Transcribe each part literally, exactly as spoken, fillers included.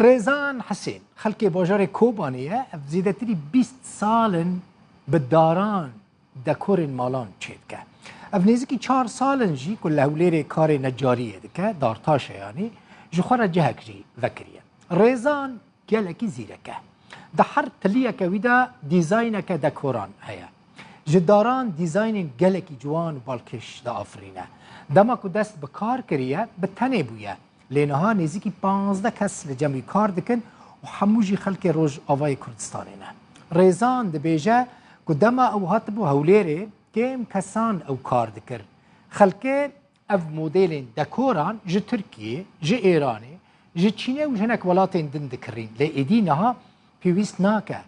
Rêzan Hisên, xelkê bajarê Kobanê ye. Ev zêdetirî bîst sal in bi daran dekorên malan çêdike. Ev nêzîkî çar sal in jî ku li Hewlêrê karê necariyê dike, dartaş e yanî, ji xwe re cihek jî vekiriye. Rêzan gelekî zîrek e. Di her tiliyeke wî de dîzayneke dekoran heye. Ji daran dîzaynên gelekî ciwan û balkêş diafirîne. Dema ku dest bi kar kiriye, bi tenê bûye. Lê niha nêzîkî panzdeh kes li cem wî kar dikin û hemû jî xelkê Rojavayê Kurdistanê ne. Rêzan dibêje ku dema ew hatibû Hewlêrê, kêm kesan ew kar dikir. Xelkê ev modêlên dekoran ji Tirkiyê, ji Êranê, ji Çînê û ji hinek welatên din dikirîn. Lê êdî niha pêwîst nake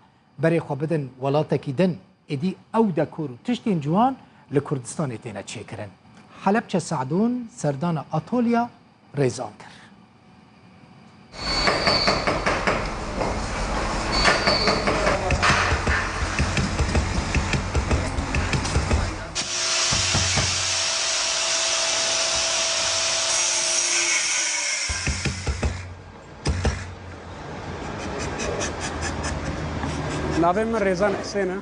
berê xwe bidin welatekî din. Êdî ew dekor û tiştên ciwan li Kurdistanê têne çêkirin. Helepçe Sadûn serdana Atolya Rêzan kir. Navê min Rêzan Hisên e.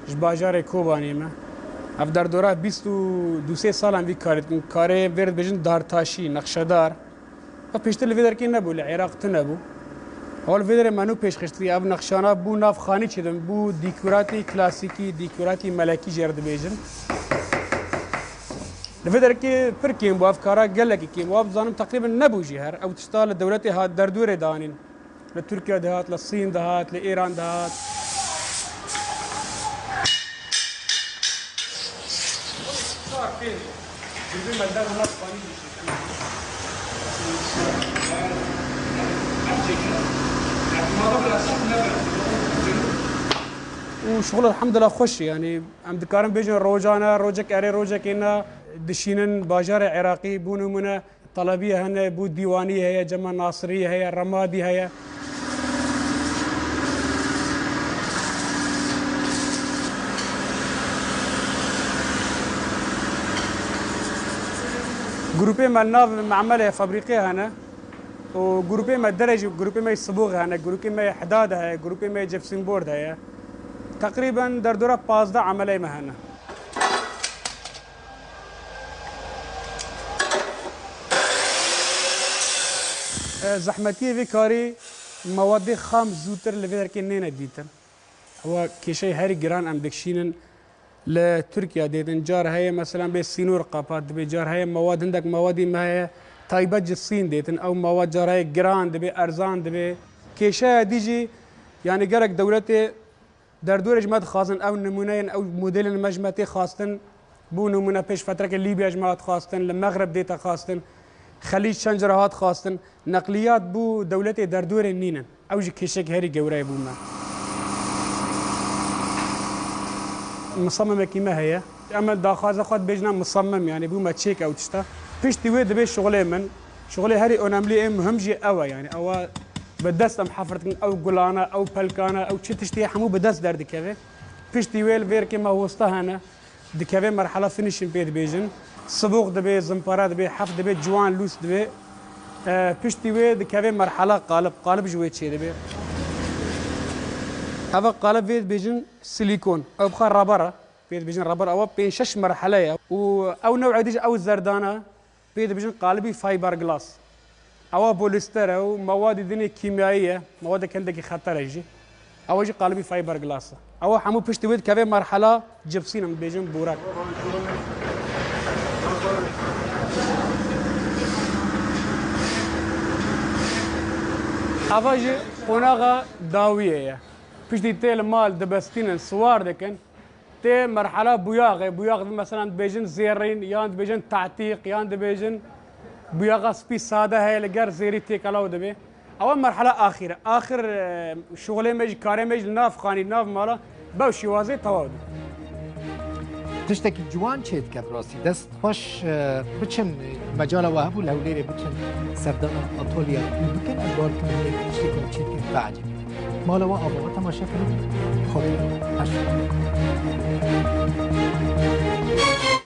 Ji bajarê Kobanê me. Ev derdora bîst û du sê salan vî karê dikim. Karê vê re dibêjin dartaşî, nexşedar. Ev pêştir li vê derkê nebû, li Iraq tune bû. Ew li vê derê me nû pêşxist kiriye. Ev nexşana bû nav xanî çêdin, bû dîkoratî klasîkî, dîkoratî melekî jê re dibêjin. Li vê derkê pir kêm bû, ev kara gelekî kêm bû. Ew dizanim teqrîben nebû jî her. Ew tişta li dewletê hat derdorê danîn. Li Tirkiye dihat, li Sîn dihat, li Îran dihat. Û şixul elhamdulillah xweş e, yanî em dikarin bêjin rojane, rojek erê rojekê ne, dişînin bajarê Iraqî, bû nimûne Telebî hene, bû Dîwanî heye, Cema Nasirî heye, Remadî heye. Grûpê me nav memelê fabrîqê hene û grûpê me derê jî, grûpê me yê sibûx hene, grûpê me yê hidad heye, grûpê me yê cipsîn bord heye. Teqrîben derdora pazdeh emeleyê me hene. E, zehmetiyê vê karî, mewadê xam zûtir li vê derkê nêne dîtin. Ewa kêşeyê herî giran em dikişînin li Tirkiye dêtin. Car heye, meselan, bê sînor qapat dibe, car heye mewad, hindek mewadî me heye taybet ji Sîn dêtin. Ew mewad car heye giran dibe, erzan dibe. Kêşeya dî jî, yanî gerek dewletê derdorê ji me dixwazin, ew nimûneyên, ew modelên me ji me tê xwastin. Bû nimûne pêş fetrekê Lîbya ji me hat xwastin, li Mexrib dête xwastin, Xelîc çend cara hat xwastin. Neqliyat bû dewletê derdorê nînin. Ew jî kêşek herî gewre ye bû me. Misemimekî me heye. Em daxwaza xwe dibêjin em misemim, yanî bû me çêk ew tişta. Piştî wê dibê şixulê min, şixulê herî önemlî ê muhim jî ew e, yanî ewa bi dest em hefir dikin, ew gulana, ew pelkana, ew çi tiştî ye hemû bi dest derdikeve. Piştî wê li vê rikê me hosta hene, dikeve merhela finishing pê dibêjin. Sibûq dibê, zimpara dibê, heft dibê, ciwan lûs dibê. E, piştî wê dikeve merhela qalib, qalib ji wê çêdibe. Eva qalib vê dibêjin silîkon, ew bi xwe rabar e. Pê dibêjin rabar, ewa pênc şeş merhele ye. Û ew new'ê dî ji ew zerdana, pê dibêjin qalibî fiberglass. Ewa polîster e û mewadî dinê kîmyayî ye, mewadek hindekî xeter e jî. Ewa jî qalibî fiberglass e. Ewa hemû piştî wê dikeve merhela cipsîn, em dibêjin borek. Eva jî qonaxa dawiyê ye. Piştî tê li mal dibestînin, siwar dikin. Tê merhela buyaxê, buyax, mesela, dibêjin zêrîn, yan dibêjin tatîq, yan dibêjin buyaxa spî sade heye, li ger zêrî têkelaw dibe. Ewa merhela axîr e. Axir, e, şixulê me jî, karê me jî li nav xanî, li nav mala, bew şîwazê tewaw dibe. Tiştekî ciwan çêdike bi rastî. Dest xweş, e, biçin, e, mecala we hebû li Hewlêrê biçin, serdana atolye û bikin, ez bawer dikim, tiştekî çêdike, biecibînin. Mala we ava we temaşe kirin. Xwe bînin. Her şey.